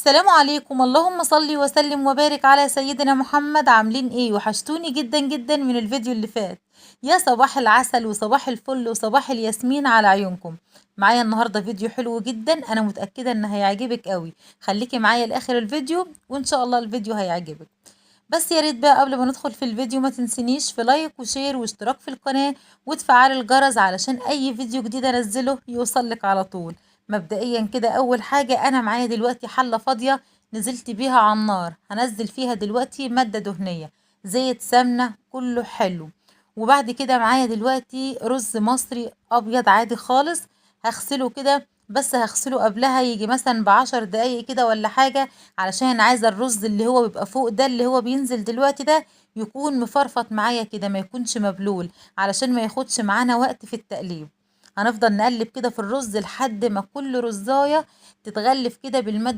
السلام عليكم، اللهم صل وسلم وبارك على سيدنا محمد. عاملين ايه؟ وحشتوني جدا جدا من الفيديو اللي فات. يا صباح العسل وصباح الفل وصباح الياسمين على عيونكم. معايا النهارده فيديو حلو جدا، انا متأكدة ان هيعجبك قوي. خليكي معايا لاخر الفيديو وان شاء الله الفيديو هيعجبك. بس يا ريت بقى قبل ما ندخل في الفيديو ما تنسينيش في like و share واشتراك في القناة وتفعلي الجرس علشان اي فيديو جديد انزله يوصلك على طول. مبدئيا كده اول حاجة، انا معايا دلوقتي حلة فاضية نزلت بيها على النار، هنزل فيها دلوقتي مادة دهنية، زيت، سمنة، كله حلو. وبعد كده معايا دلوقتي رز مصري ابيض عادي خالص، هغسله كده، بس هغسله قبلها يجي مثلا ب10 دقايق كده ولا حاجة، علشان عايزة الرز اللي هو بيبقى فوق ده اللي هو بينزل دلوقتي ده يكون مفرفط معايا كده، ما يكونش مبلول، علشان ما ياخدش معانا وقت في التقليب. هنفضل نقلب كده في الرز لحد ما كل رزاية تتغلف كده بالمادة